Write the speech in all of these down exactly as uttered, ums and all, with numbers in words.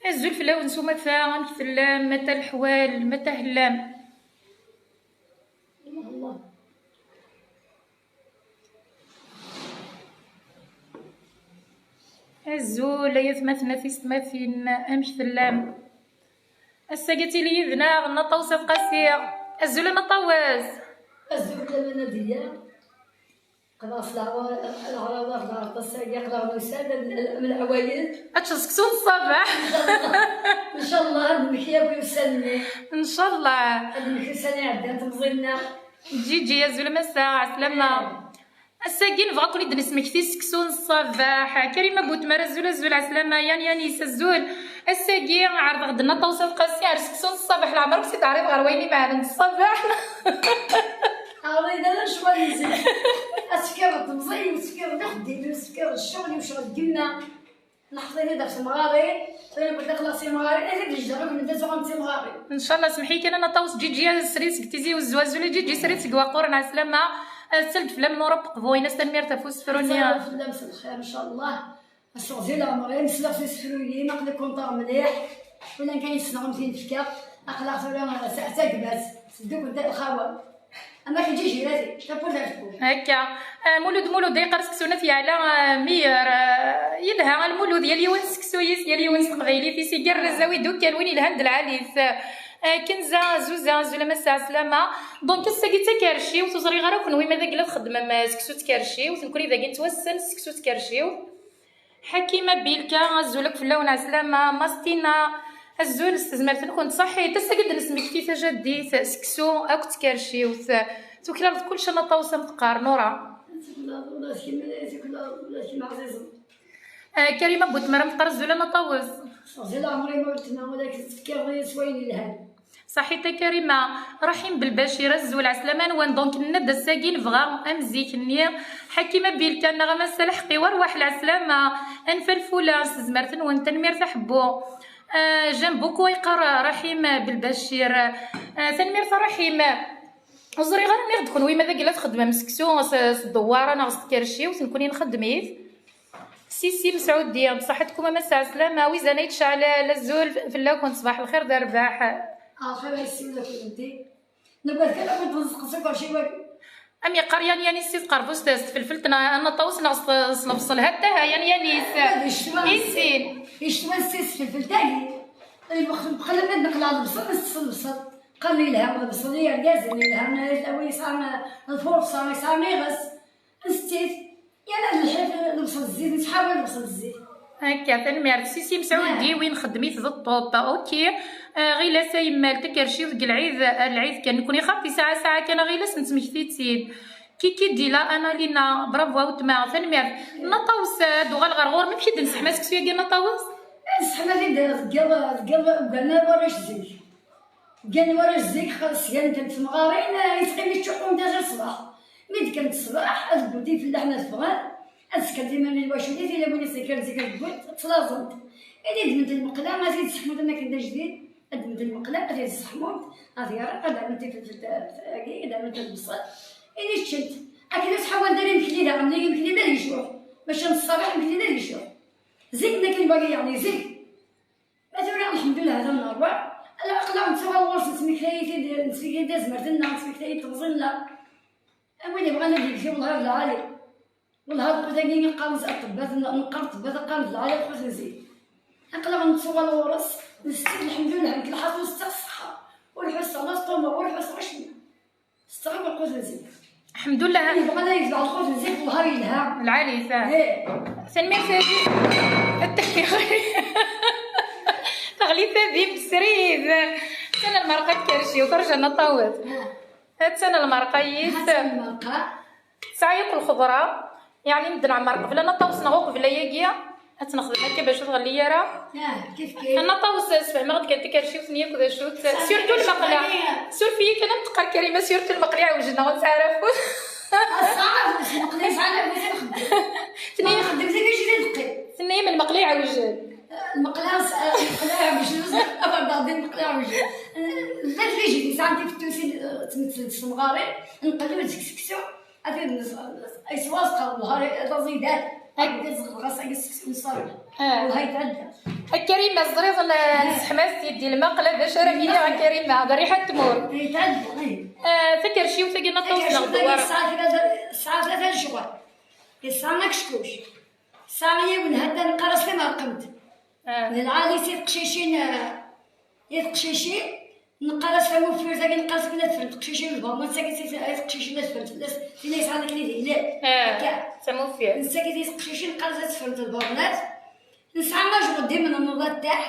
Azul fell-awen s umata, amek tellam? Mata leḥwal, mata hellam? Azul ay atmaten, a tiyessetmatin, amek tellam? Ass-agi ad tili yid-neɣ Nna Ṭawes At Qasi. Azul a Nna Ṭawes. Azul a Nadiya. Xlaṣ leɛraḍ, leɛraḍ, leɛraḍ ass-agi aql-aɣ nusa-d am leɛwayed. Ad teččeḍ seksu n ṣṣabeḥ. Ncallah ad nmekli akk ussan-nni. Ncallah. Ad nmekli ussan iɛeddan temẓi-nneɣ. Ǧiǧi, azul a massa, ɛeslama. Ass-agi nebɣa ad ken-id-nesmekti seksu n ṣṣabeḥ. Karima Butmar, azul, azul, ɛeslama. Yan Yanis, azul. Ass-agi ɛerḍeɣ-d Nna Ṭawes At Qasi ar seksu n ṣṣabeḥ, leɛmer ur s-id-ɛriḍ ɣer wayen imeɛnen d ṣṣabeḥ. Ɛreḍ-iyi-d ala lecɣal n zik. Ad tefkiḍ temẓi-w, ad tefkiḍ lexdim-iw, ad tefkiḍ ccɣel-iw, ccɣel n yemma. Neḥḍin-id ɣef temɣarin, tura newweḍ aql-aɣ s temɣarin, ad d-jdeɣ akk d azuɣ n temɣarin. Ncallah, semḥ-iyi kan a Nna Ṭawes, Ǧiǧi srid seg Tizi Uzzu, azul a Ǧiǧi srid seg Waqquren, ɛeslama. Ad tsel-d fell-am Nura Qeḍbu, in-as tanemmirt ɣef usefru-nni. Ad tɛawed fell-am s lxir, ncallah. Aseɣzi leɛmer-im, sleɣ s usefru-yim, aql-i kunṭaɣ mliḥ. Wala kan yessneɣ am tin fkiɣ, aql-aɣ tura s-, s agmat, seddukel d lxawa. Ama kečč ijirati, tawwurt ar tewwurt. Akka. Ah, Mulud, Mulud, ay qqar seksu n At Yeɛla, ah, meilleur, ah, yelha, a Lmulud, yal yiwen s seksu-is, yal yiwen s teqbaylit-is, igerrez, awi-d ukan win yelhan d lɛali-t. Ah, Kenza, Zuza, azul a massa, ɛeslama. Donc, ass-agi d takerciwt, ur ẓriɣ ara kenwi ma d agla txeddmem, ah, seksu d tkerciwt, nekkni dagi nettwassen seksu d tkerciwt. Ḥakima Bilka, azul akk fell-awen, ɛeslama. Mastina, azul s tezmert-nkent, ṣaḥit. Ass-agi d-nesmekti tajaddit, seksu akk d tkerciwt. Tuklaleḍ kullec a Nna Ṭawes am teqqar Nura. Tuklaleḍ ula d kemm, tuklaleḍ ula d kemm ɛzizen. Ah, Karima Butmar am teqqar, azul a Nna Ṭawes. Seɣzi leɛmer-im a weltma, ula d kemm tefkiḍ-iyi s wayen yelhan. Ṣaḥit a Karima. Raḥim Belbacir, azul, ɛeslama-nwen. Donc, nenna-d ass-agi nebɣa am zik-nni. Ḥakima Bilka, neɣ a massa lḥeqq-iw, arwaḥ lɛeslama. Anfa lfula s tezmert-nwen, tanemmirt a ḥebbu. Ah, j'aime beaucoup, ay qqar Raḥim Belbacir. Ah, tanemmirt a Raḥim. Ur ẓriɣ ara ma d kenwi ma d agla txeddmem seksu s, s ddewwara neɣ s tkerciwt, nekkni nxeddem-it. Sisi Mesɛudi, bṣaḥetkum a massa, ɛeslama. Wizan ay tceɛlal, azul fell-akent, ṣbaḥ lxir d rrbeḥ. Axir ay ssiwel akk yemdi. Nugad kan ad kent-nseqsi ɣef wacci wagi. Am yeqqar Yan Yanis, si tqerbuzt s tfelfelt, neɣ a Nna Ṭawes, neɣ s, s lebṣel, hatta ha Yan Yanis. Ad icetwa. Issin. Icetwa s tfelfelt-agi. Bqal ma d-neqleɛ lebṣel, nessess lebṣel. Qqaren yelha lebṣel i yergazen, yelha i win yesɛan lfurṣa, yesɛan iɣes. Nsetti-t. Yerna d lḥif lebṣel zzit, nettḥawal lebṣel zzit. Akka, tanemmirt. Sisi Mesɛudi, win xeddem-it d ṭṭuṭ. Ok. Ah, Ɣilas a yemmal takerciwt deg lɛid, ah, lɛid kan. Nekkni xaṭi saɛa saɛa kan, a Ɣilas, nettmekti-tt-id. Kiki Dila, Analina, bravo a weltma, tanemmirt. Nna Ṭawes, ah, ad uɣal ɣer ɣur-m. Amek i d-nesseḥma seksu-agi a Nna Ṭawes? Nesseḥma-t-id deg iḍ, deg iḍ, deg warrac zik. Gan warrac zik, sgan-tent temɣarin, eh, yettqim yeččuḥḥu-tent ar ṣṣbeḥ. Mi d-kkrent ṣṣbeḥ, ad wwent ifellaḥen ad ffɣen, ad skrent iman n lwacul, i tilawin i s-ikkren zik ad wwent, ttlaẓent. Imi ddment lmeqla, ad t-id-sseḥmunt am akken d ajdid, ad ddment lmeqla, ad t-id-sseḥmunt, ad yerreq, ad rnunt tifelfelt, eh, agi, ad rnunt lbṣel. Ini ččent. Akken ur ttḥawalent ara imekli daɣen, imekli ma d yecruḥ. Maca n ṣṣbeḥ, imekli ma d yecruḥ. Zik, nekk n wagi, yeɛni zik. Ma tura, lḥemdullah, hatan nerwa. Ala, aql-aɣ nettuɣal ɣur-s, nettmektay-it-id, nettmektay-id tazmert-nneɣ, nettmektay-id temẓi-nneɣ. A win yebɣan ad yegzi wellah d lɛali. Wellah lqut-agi i qqaren s aṭebbat, neqqar ṭebbat, qqaren d lɛali lqut n zik. Aql-aɣ nettuɣal ɣur-s, nessed lḥemdullah, nekk lḥaṣun setteɣ ṣṣeḥḥa. Ur ḥusseɣ la sṭuma, ur ḥusseɣ acemma. Setteɣ akk lqut n zik. Lḥemdullah. Yebɣa la yetbeɛ lqut n zik, wellah yelha. Lɛali ta. Eh. Tanemmirt a Dib. Teɣli Tadib srid. Tana lmerqa tkerci, uterja n aṭawet. Ah. Tana lmerqa yis. Tana lmerqa. Tesɛa yakk lxeḍra. Yeɛni medden ɛemmer qbel ad naṭawes neɣ uqbel ayagi. Ad tt-nexdem akka bac ur tɣelli ara. Ah, kif kif. Ad naṭawes, sfehmeɣ-d kan tikerciwt-nni akk d acu-tt. Surtout lmeqleɛ. Suref-iyi kan am teqqar Karima, surtout lmeqleɛ iɛewjen neɣ ur nesɛi ara afus. Aṣṣaḥ, lmeqleɛ yesɛa afus ad nxeddem. Tenna-yam, nxeddem zik acu d lqim. Tenna-yam lmeqleɛ iɛewjen. Lmeqleɛ s-, lmeqleɛ iɛewjen, aberḍaḍi lmeqleɛ iɛewjen. Llant les gens yesɛan tifettusin, eh, ttmettent s temɣarin, nqellu-d seg seksu. Ad yeswaẓ qerb lhar d aẓidan. Ad yeswaẓ ɣas agi seksu n ṣṣabri. Ah. Lhar yetɛedda. A Karima, teẓriḍ n-, nesseḥma-as-t-id i lmaqla, d acu ara m-iniɣ a Karima, d rriḥa n tmurt. Yetɛedda, eh. Ah, takerciwt-agi n Aṭawes neɣ Takerciwt-agi ddewwar? Tesɛa tlata, tesɛa tlata lecɣal. Tesɛa akeckuc. Tesɛa yiwen hadda neqqar-as tamerqemt. Ah. D lɛali si teqcicin, ah, i teqcicin, neqqar-as tamuffirt-agi, neqqar-as akken ad ffrent teqcicin lbaḍnat, tagi i teqcicin ad ffrent fell-as, tin ay yesɛan akken ad yili. Ah, akka. D tamuffirt. Netta-agi i teqcicin, neqqar-as ad ffrent lbaḍnat. Nesɛa ajɣel d imnenneḍ a Ṭaḥ.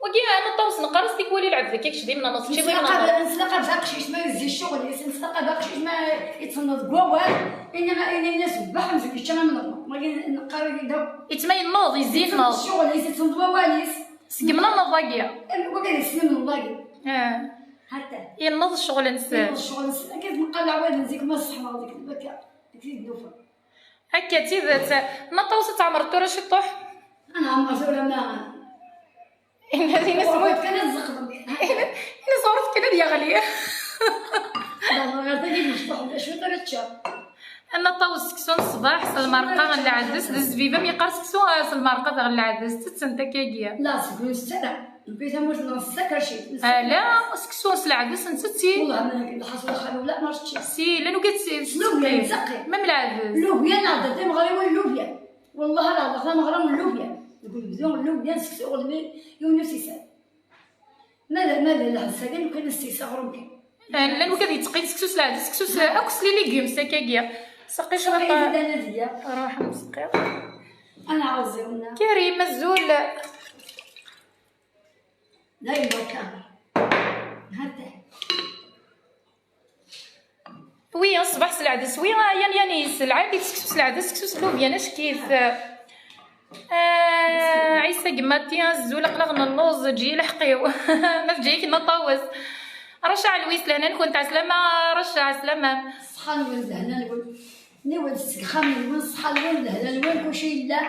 Wagi, a Aṭawes, neqqar-as tikwal i lɛebd akka, kečč d imnenneḍ, teččiḍ imnenneḍ. Nettlaqa-, nettlaqa-d aqcic ma yezzi ccɣel-is, nettlaqa-d aqcic ma yettenneḍ deg wawal, ini-, ini-as, "Baḥ, amzun yečča imnenneḍ." Wagi neqqar-agi d akk. Yettma yenneḍ, yezzi yenneḍ. Ccɣel-is, yettenneḍ wawal-is. Seg imnenneḍ wagi. Wagi d isem imnenneḍ-agi. Ah. Hatta. Yenneḍ ccɣel-nsen. Yenneḍ ccɣel-nsen. Akka neqqar leɛwayed n zik ma ṣeḥmaɣ dik, akka, dik i d-nufa. Akka d tidet. Ma Ṭawes ad tɛemreḍ tura ciṭuḥ? Ad nɛemmer tura ma. Ini-as, ini-as, ɣur-k kan ad tzeqḍem. Ini-as ɣur-k kan ad yeɣli. Ɣer tagi d mecṭuḥ, d acu ara ččeɣ? A Ṭawes, seksu n ṣṣbeḥ s lmerqa n lɛedes, d zzbib am yeqqar seksu, ah, s lmerqa daɣ n lɛedes, ttettent akkagi. La, seg ur nett ara. Nekk tamurt-nneɣ s takercit. Ala, seksu s lɛedes nettett-it. Wallah, ma nekk lḥaṣul xalu, la, ma rečči. Si, llan ugat s-, s-, lubyan, s-, tseqqi. Même lɛedes. Lubyan, neɛder timeɣriwin lubyan. Wallah, neɛder tameɣra n lubyan. Deg unebdu n lubyan, seksu uɣelmi, yiwen usisan. Ma d, ma d lɛedes-agi, nekk nessisa ɣur-m kan. Eh, llan wigad yettqin seksu s lɛedes, seksu s, akk s les légumes, akkagi. Seqqi cwiṭ. Ruḥ nseqqi. Ad nɛawez yiwen. Karim, azul. Dayen berka. Hatta. Wi ṣṣbeḥ s lɛedes, wi yan yan-is, lɛali seksu s lɛedes, seksu s lubyan, ackit. Ah, Ɛisa Gemati, azul, aql-aɣ nelluẓ, eǧǧ-iyi lḥeqq-iw. Ma teǧǧa-yak n Ṭawes. Raca Ɛelwis, lehna-nkent, ɛeslama, Raca, ɛeslama. Ṣṣeḥḥa-nwen, lehna-nwen. Niwel seg uxxam-nwen, ṣṣeḥḥa-nwen, lehna-nwen, kulci yella.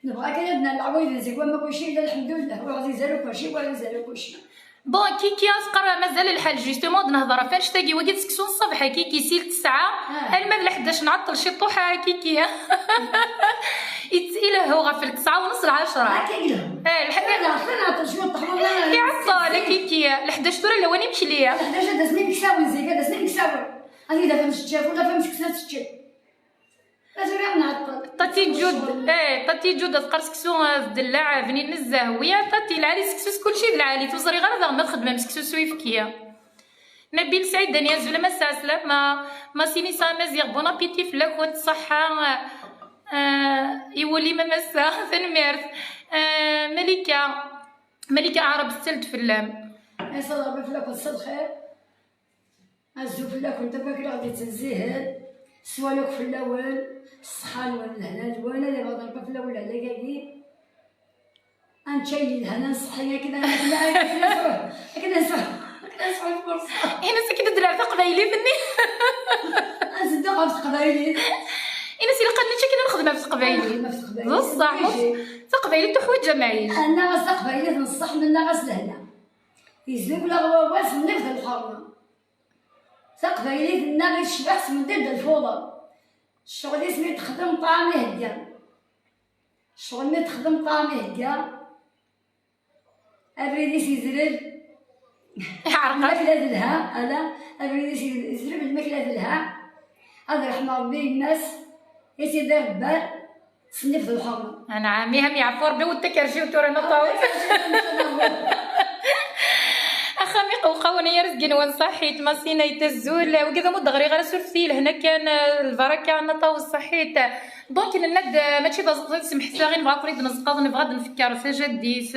Nebɣa kan ad nerr leɛwayed n zik, wamma kulci yella, lḥemdullah, ur ɣ-izerru kulci, ur ɣ-izerru kulci. Bon, Kiki, teqqar mazal lḥal, justement, ad nehder ɣef annect-agi, wagi d seksu n ṣṣbeḥ, a Kiki, si ltesɛa, ah, alma d lḥdac nɛeṭṭel ciṭuḥ, a Kiki. Yet-, ilehhu ɣef ltesɛa u nus, lɛecṛa. Akka i ilehhu. Eh, lḥ-, eh, nɛeṭṭel, nɛeṭṭel cwiṭ, teḥḍer, eh, iɛeṭṭel, a Kiki. Lḥdac tura lawan imekli. Lḥdac ad d-asen imeksawen zik, ad d-asen imeksawen. Ad yi-d-afem teččiḍ, ula afem seksu ad teččiḍ. Azul ad nɛeṭṭel. Tati Ǧud, eh, Tati Ǧud ad tqer seksu, eh, d ddellaɛ, bnin nezzeh. Wi a Tati, lɛali seksu s kulci d lɛali. Ur ẓriɣ ara daɣen ma txeddmem seksu s uyefki. Nabil Saïd Dani, azul a massa, ɛeslama. Masini Samaziɣ, bon appétit fell-akent, ṣṣeḥḥa. Eh, i wul-im a massa, tanemmirt. Eh, Malika, Malika Aɛrab, tessal-d fell-am. Ass-a, Ṛebbi fell-akent s lxir. Azul fell-akent akk akken i ɣ-d-yettezzihen, swal akk fell-awen, ṣṣeḥḥa-nwen, lehna-nwen, ad iɣeḍ Ṛebbi fell-awen lehlak-agi. Ad nečč ayen yelhan, ad nṣeḥḥi akken, akken, akken ad nesɛu, akken ad nesɛu, akken ad nesɛu lfurṣa. Ini-as akken ad d-nerr taqbaylit-nni. Ad nzeddeɣ ɣef teqbaylit. Ini-as ilaq ad nečč akken ad nexdem ɣef teqbaylit. Ad nexdem ɣef teqbaylit. D ṣṣeḥ, taqbaylit tuḥwaǧ amɛic. Nenna-as taqbaylit n ṣṣeḥ, nenna-as lehna. Yezdeɣ wawal s nnif d lḥerma. Taqbaylit-nneɣ i tecbeḥ s mendil d lfuḍa. Ccɣel-is mi texdem ṭṭɛam ihegga. Ccɣel mi texdem ṭṭɛam ihegga. Abrid-is yezreb. Iɛreq. Lmakla telha, ala. Abrid-is yezreb, lmakla telha. Ad ṛeḥmeɣ Ṛebbi yemma-s, i tt-id-iɣebbar. Sennif d lḥeṛma. Anɛam, iha m yeɛfu Ṛebbi, ur d takerciwt tura n Ṭawes. Axxam iqewqawen ay arezg-nwen, ṣaḥit, Masina yetazul. Wigi d amud ɣriɣ ara surfet i lehna kan, lbaraka n Ṭawes, ṣaḥit. Donc, nenna-d, mačči d aẓeṭṭa d semḥeṣ, i nebɣa ad ken-id-nezqeḍ, nebɣa ad nfekker tajaddit.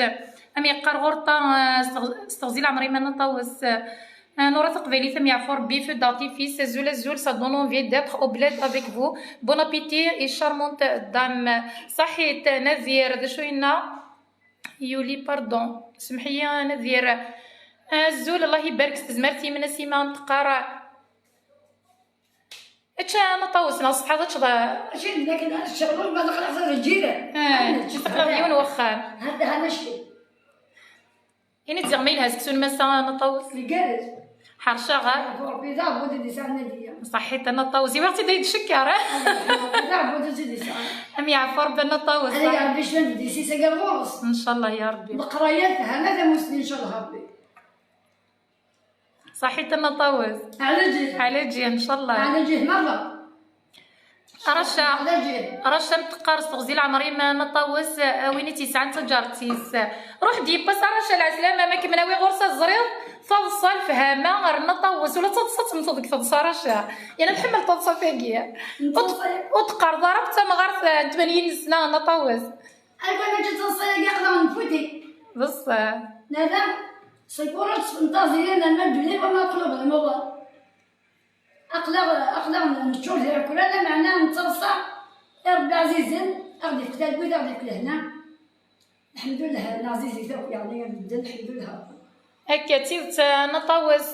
Am yeqqar ɣur-ṭa, s teɣ-, s teɣzi leɛmer iman n Ṭawes. Ah, Nura Taqbaylit, am yeɛfu Ṛebbi, feu d'artifice, azul, azul, ça donne envie d'être au bled avec vous. Bon appétit et charmante dame. Ṣaḥit, Nadir, d acu yenna? Yuli, pardon. Semḥ-iyi, a Nadir. Azul, Allah ibarek s tezmert-im, Nasima, am teqqar. Ečč a Ṭawes, neɣ ṣṣeḥḥa ad teččeḍ. Mačči d nekk, ad ččeɣ, ma d aql-aɣ d lǧiran. Ah, ad nečč. Taqlaḍ yiwen wexxam. Hada, hada cwi. Ini-d ziɣ ma yelha seksu n massa n Ṭawes. Igerrez. Ḥerceɣ. Ṛebbi d aɛbud i d-isɛan Nadiya. Ṣaḥit a Nna Ṭawes, iwaɣ-tt-id ay d-cekker. Ṛebbi d aɛbud i d-isɛan. Am yeɛfu Ṛebbi a Nna Ṭawes. Ala Ṛebbi cnu di sisa gar ɣur-s. Ncallah ya Ṛebbi. Leqraya tehna tamusni ncallah Ṛebbi. Ṣaḥit a Nna Ṭawes. Ɛlaǧi. Ɛlaǧi ncallah. Ɛlaǧi merra. Raca, Raca m teqqar s teɣzi leɛmer-im a Nna Ṭawes, a win i tt-yesɛan d taǧaret-is. Ruḥ-d yiwwas a Raca, lɛeslama, ma kem-nawi ɣur-s ad ẓriɣ taḍsa, lefhama, ar Nna Ṭawes, ula d taḍsa temmteḍ deg teḍsa a Raca. Yerna tḥemmel taḍsa-tagi. Ur t-, ur teqqareḍ ara akk d tamɣart n tmanyin n sna a Nna Ṭawes. Akka mačči d taḍsa-agi aql-aɣ nfuti. Beṣṣeḥ. Nada, seg ur ad tfenṭaẓ yella ma ddunit wama aql-aɣ d amawal. Aql-aɣ, aql-aɣ neččur d irkura, lameɛna nettaḍsa i Ṛebbi ɛzizen, a ɣ-d-ifk talwit, a ɣ-d-ifk lehna. Lḥemdullah, neɛziz-it akk, yeɛni, medden, lḥemdullah. Akka d tidet, a Nna Ṭawes,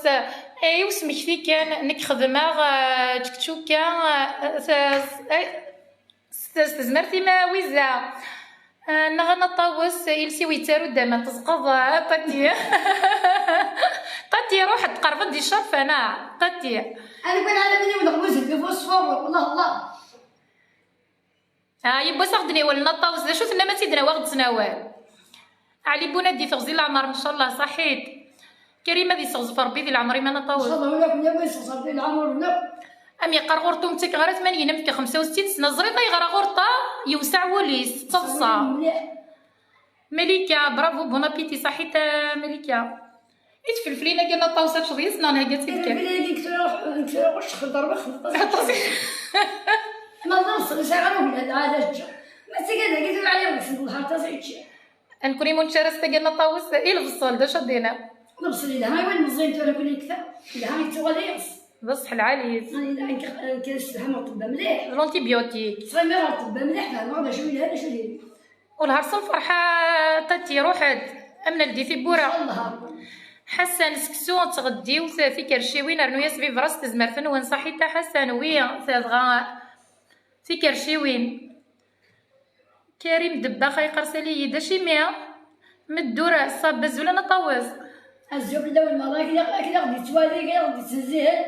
eh, i usmekti kan, nekk xedmeɣ, eh, čekčuka, eh, s, eh, s, s tezmert-im a Wiza. Eh, neɣ a Nna Ṭawes, iles-iw yettaru-d aman, tezqeḍ, eh, Tati. Tati, ruḥ, tqerrbeḍ di ccerf, ana, Tati. Ana kan ɛlamin-iw neɣ buzet di fusfur, Allah, Allah. Ah, yiwwas a ɣ-d-niwel Nna Ṭawes, d acu tennam ad tt-id-nawi a ɣ-d-tnawal? Ɛli Bunadi teɣzi leɛmer, ncallah, ṣaḥit. Karim ad yesseɣzef Ṛebbi di leɛmer-im a Nna Ṭawes. Ncallah, ula kunwi ad yesseɣzef Ṛebbi leɛmer-nneɣ. Am yeqqar ɣur Tum ttak ɣer at tmanyin am fkiɣ xemsa u settin sna, ẓriḍ ayɣer ɣur ṭa yewseɛ wul-is, d taḍsa. Mliḥ. Malika, bravo, bon appétit, ṣaḥit a Malika. I tfelflin-agi a Nna Ṭawes ad teččeḍ yis-neɣ neɣ ad tt-id-kan? Tfelflin-agi nekk tura, nekk tura ur cexxel ḍerba xelṭas. Aṭas. Ma d lebṣel ur sɛiɣ ara ugla, ɛad ad ččeɣ. Ma d tigad-agi tura ɛyiɣ deg-sent, lḥerṭ-as i ččiɣ. Nekkni ma nečči ara s tagi a Nna Ṭawes, i lebṣel, d acu ad d-iniɣ? Lebṣel yelha i win meẓẓiyen tura, nekkni nekta. Yelha, yettuɣal yiɣes. D ṣṣeḥ lɛali-s. Nekk, nekk sefhameɣ ṭebba mliḥ. D l'antibiotique. Ttɣimiɣ ɣer ṭebba mliḥ, fehmeɣ d acu yelhan, d acu diri. Wellah ar s lferḥ a Tati, ruḥ-d, ad m-neldi tiwwura. Ncallah. Ḥasan, seksu, d tɣeddiwt, tikerciwin, rnu-yas vivra s tezmert-nwen. Ṣaḥit a Ḥasan, wi, ta dɣa tikerciwin. Karim Debbax a yeqqar sali-yi-d, acimi? Meddur, ṣṣab, azul a Nna Ṭawes. Azul fell-awen merra, akken, akken aɣ-d-yettwali, akken aɣ-d-yettnezzihen.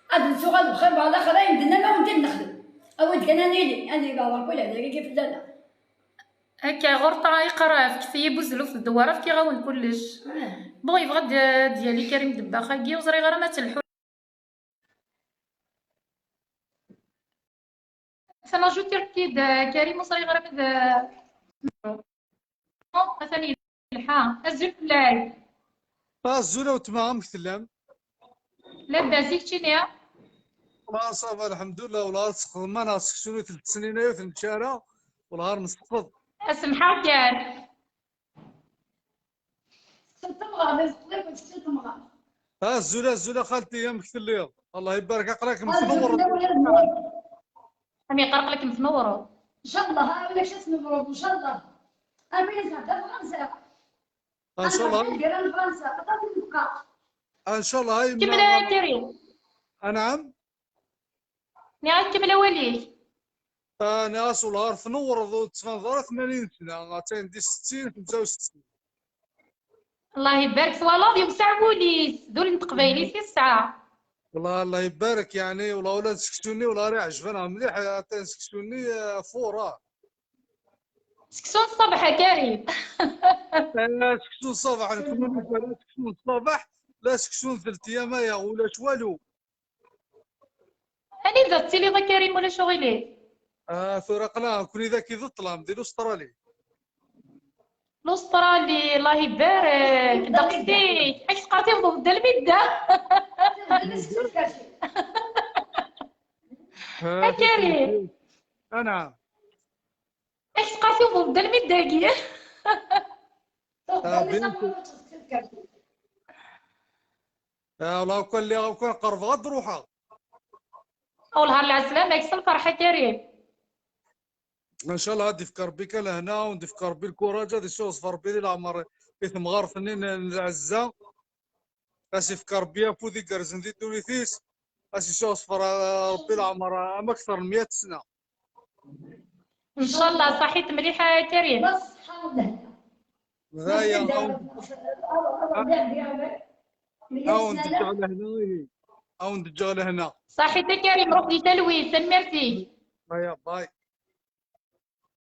Ad nettuɣal bxir, bɛla xir, ayen d-nnan, ad wen-t-id-nexdem. Awi-d kan ad nili, ad nili, bɛla kul, ad nili fell-aneɣ. Akka, ɣur ṭa iqra, fket-iyi buzelluf d ddewwara, fkiɣ-awen kullec. Ah. Bon, yebɣa ad d-, ad d-yali Karim Debbax-agi, ur ẓriɣ ara ma telḥu. Atan ajutiɣ-k-id, Karim, ur ẓriɣ ara ma d, atan yelḥa. Azul fell-ak. Azul a weltma, amek tellam? Labas, i keččini? Ah, ça va, lḥemdullah, wellah ar tseqḍem-aneɣ seksu n telt snin ay ur t-nečči ara, wellah ar nseqḍ. Semḥeɣ kan. Seksu n temɣer, d azeqqa akk seksu n temɣer. Azul, azul a xalti, amek telliḍ? Allah ibarek, aql-ak mtnewwreḍ. Am yeqqar aql-ak mtnewwreḍ. Ncallah, ha, ulac ad tnewwreḍ, ncallah. Am win yesɛedda Fransa. Ncallah. Am win yesɛedda Fransa, aṭas i nebqa. Ncallah, ay. Kemmel a Karim. Anɛam? Nniɣ-ak kemmel awal-ik. Ah, nniɣ-as wellah ar tnewwreḍ, ur d-tbaneḍ ara tmanyin sna, atan di settin, xemsa u settin. Allah ibarek, twalaḍ, yewseɛ wul-is, d ul n teqbaylit i yesɛa. Wellah, Allah ibarek, yeɛni, wellah, ula d seksu-nni, wellah, ara iɛejb-aneɣ mliḥ, atan seksu-nni, eh, fura. Seksu n ṣṣabeḥ, a Karim. Eh, seksu n ṣṣabeḥ, nekk ur nufi ara seksu n ṣṣabeḥ, la seksu n teltiyam, aya, ulac walu. Anida tettiliḍ a Karim, ulac uɣilif? Ah, tura aql-aɣ nekkni dagi di ṭṭlam, di l'Australie. L'Australie, Allah ibarek, ddeqs-ik. Ad k-teqqar tiweḍ-d almi d da. Ah, a Karim. Anɛam. Ad k-teqqar tiweḍ-d almi d dagi. Ah, bien sûr. Ah, والله كان اللي كان قرب غد روحها. والله العسلامة، يكسر الفرحة كريم. ان شاء الله غادي يفك ربي كان هنا، وغادي يفك ربي الكوراج، غادي يشوف ربي للعمر، يثم غار فنين العزة. غادي يفك ربي يا فودي قرزن دي دونيتيس. غادي يشوف ربي العمر، ما اكثر من مية سنة. ان شاء الله. صحيت مليحة يا كريم؟ بصحة ولهنا. هاي. بصحة. Awen-d-ǧǧeɣ lehna, ihi. Awen-d-ǧǧeɣ lehna. Ṣaḥit a Karim, ruḥ di talwit, tanemmirt-ik. Aya, bye.